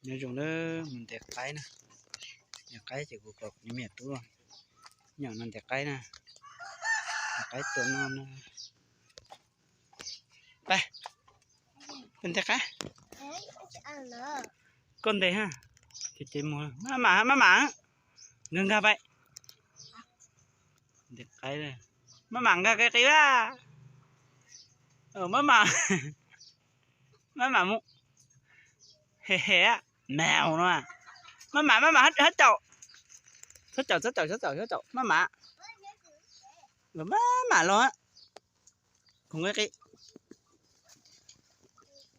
Nyob zoo na, mus ntes qaib na. Ntes qaib ces kuv kom kuv niam tub nyob no ntes qaib na. Ntes qaib tua no na. Pab, pab ntes qaib. Koj ntes ha. Ces ces mus, maj mam, maj mam, nkag nkag pais. Ntes qaib, maj mam nkag qis qis a. Maj mam, maj mam mus. Hem hem, maj mam no. Maj mam, maj mam, txhob caum, txhob caum, txhob caum, txhob caum, txhob caum, maj mam. Maj mam los. Khoov qis qis.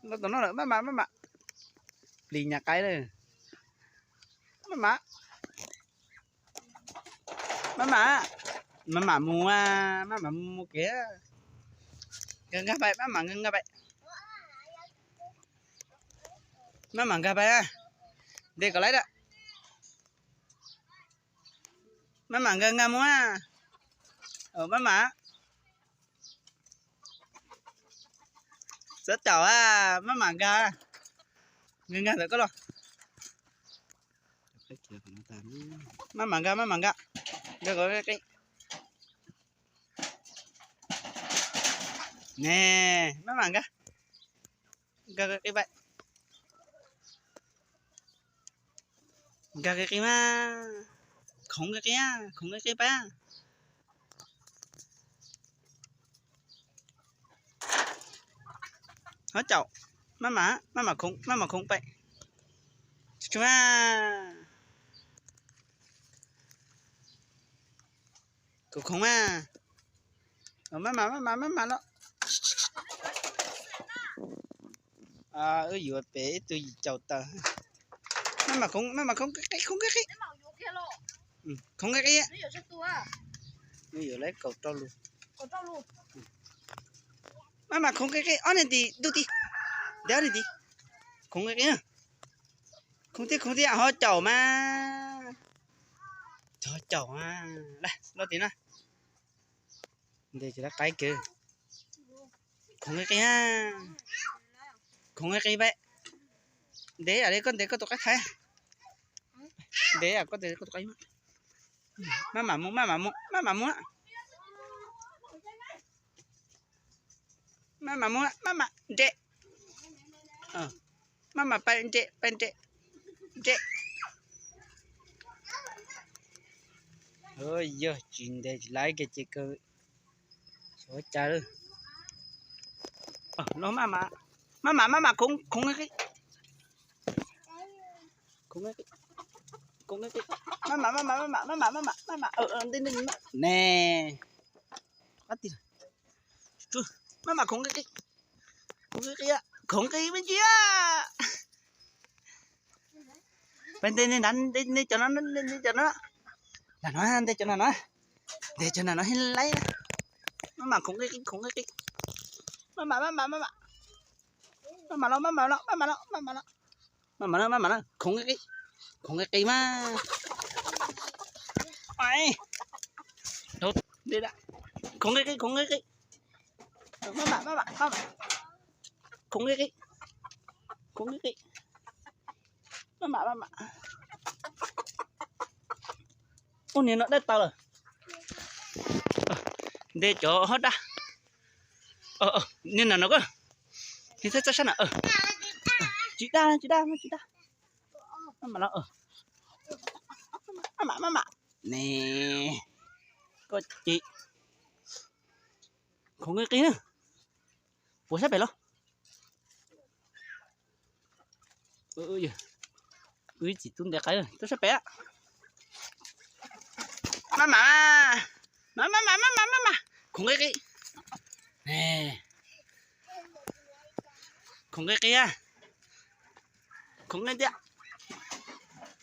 Los tom no lawm, maj mam, maj mam. Plis nyas qaib lawm. Maj mam, maj mam, maj mam mus, maj mam mus kev. Nkag nkag pais, maj mam nkag nkag pais. Maj mam nkag pais, ntes kom laib da. Maj mam nkag nkag mus a. Maj mam, txhob caum a, maj mam nkag. Nkag nkag ntawm koj los. Maj mam nkag, maj mam nkag. Nkag kom qis qis. Ne, maj mam nkag. Nkag qis qis pais. Nkag qis qis mas. Khoov qis qis, khoov qis qis pais. Txhob caum, maj mam, maj mam khoov, maj mam khoov pais. Tsuag tsuag. Kuv khoov mas. Maj mam, maj mam, maj mam los. Wb yuav pem ib tug yim caum tawm. Maj mam khoov, maj mam khoov qis qis, khoov qis qis. Khoov qis qis. Wb yuav lawv kaum rau lus. Maj mam khoov qis qis, ob niag tim ntuj tim. Ntes ob niag tim. Khoov qis qis. Khoov tiag, khoov tiag, ho caum mas. Ho caum mas. Los tim no. Ntes tsis lab qaib kawg. Khoov qis qis, khoov qis qis pais. Ntes li koj ntes koj tus qaib thaiv. Ntes koj ntes koj tus qaib. Maj mam mus, maj mam mus, maj mam mus. Maj mam mus, maj mam nres. Maj mam pais nres, pais nres, nres. Yog tsis ntes tsis lab kiag ces kawg. Xyov cas lawm. Los maj mam, maj mam, maj mam khoov, khoov qis qis. Khoov qis qis, khoov qis qis. Maj mam, maj mam, maj mam, maj mam, maj mam, maj mam. Ne, qab ti, maj mam khoov qis qis, khoov qis qis, khoov qis me ntsis. Pais ntes nram, ntes cov no, ntes cov no. Nram no, ntes cov no no. Ntes cov no no, hib laib. Maj mam khoov qis qis, khoov qis qis. Maj mam, maj mam, maj mam. Maj mam los, maj mam los, maj mam los, maj mam los. Maj mam los, maj mam los, khoov qis qis, khoov qis qis mas. Khoov qis qis, khoov qis qis. Maj mam, maj mam, maj mam. Khoov qis qis, khoov qis qis. Maj mam, maj mam. Ub, niag no dawb tau lawm. Ntes cov hov dab. Niag no no koj. Niag txaj txaj sab na. Tsis dab, tsis dab, tsis dab. Maj mam los. Maj mam, maj mam. Ne, koj ces khoov qis qis na. Puas sab pem los? Wb ib txiv tub ntes qaib tuaj sab pem. Maj mam, maj mam, maj mam, maj mam, khoov qis qis. Khoov qis qis, khoov qis tiag,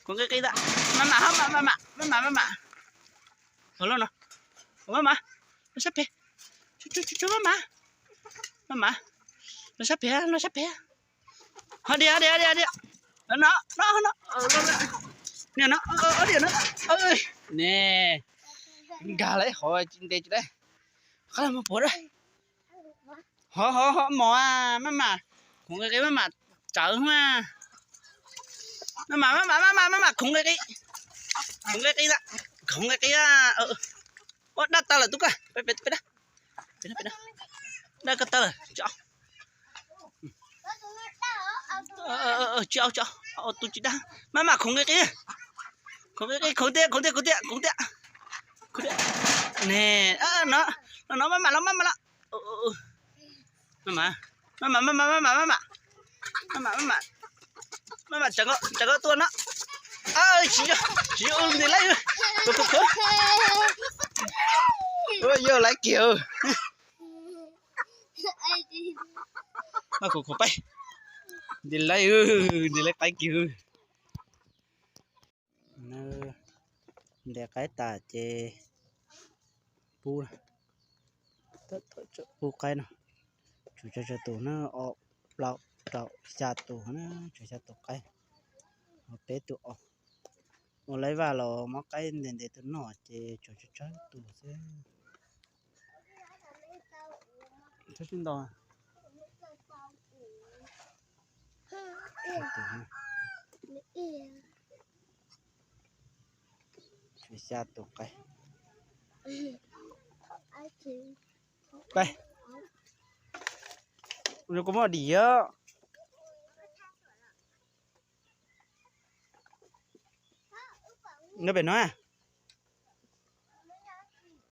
khoov qis qis tiag. Maj mam, maj mam, maj mam, maj mam. Los no, maj mam, los sab pem. Tsuag tsuag, maj mam, maj mam, los sab pem, los sab pem. Ho diam, ho diam, ho diam, ho diam. No, no, no, niag no, ho diam no. Ne, nkag lawm hov tsis ntes tsis lawm. Qab los mus puav da. Ho ho ho mos, maj mam, khoov qis qis maj mam tsawv mas. Maj mam, maj mam, maj mam, maj mam, khoov nqi qi. Khoov nqi qi, khoov nqi qi. Ua dab tawg lawm tub koj, peb peb peb dab. Dab koj tawg lawm. Tsis au, tsis au, tsis au, tus tsis dab. Maj mam, khoov nqi qi. Khoov nqi qi, khoov tiag, khoov tiag, khoov tiag, khoov tiag. Ne, no no, maj mam los, maj mam los. Maj mam, maj mam, maj mam, maj mam, maj mam, maj mam, maj mam, tsam koj tuaj no. Tsis, tsis, nti laib, khuv khuv khuv. Ua yog laiv kiag. Maj khuv khuv peb. Nti laib, nti laib qaib kiag. Nti qaib tas ces pub, pub qaib no. Tshuav tsawg tus na, ob, plaub, rau, xya tus na, tshuav xya tus qaib. Ho peb tus os. Ua laiv vaj los muab qaib ntes ntes tus noj ces tshuav tsawg tsawg tus xwb. Tab sis nto xya tus qaib. Qaib, kuv muaj dim os. Nyob pem no.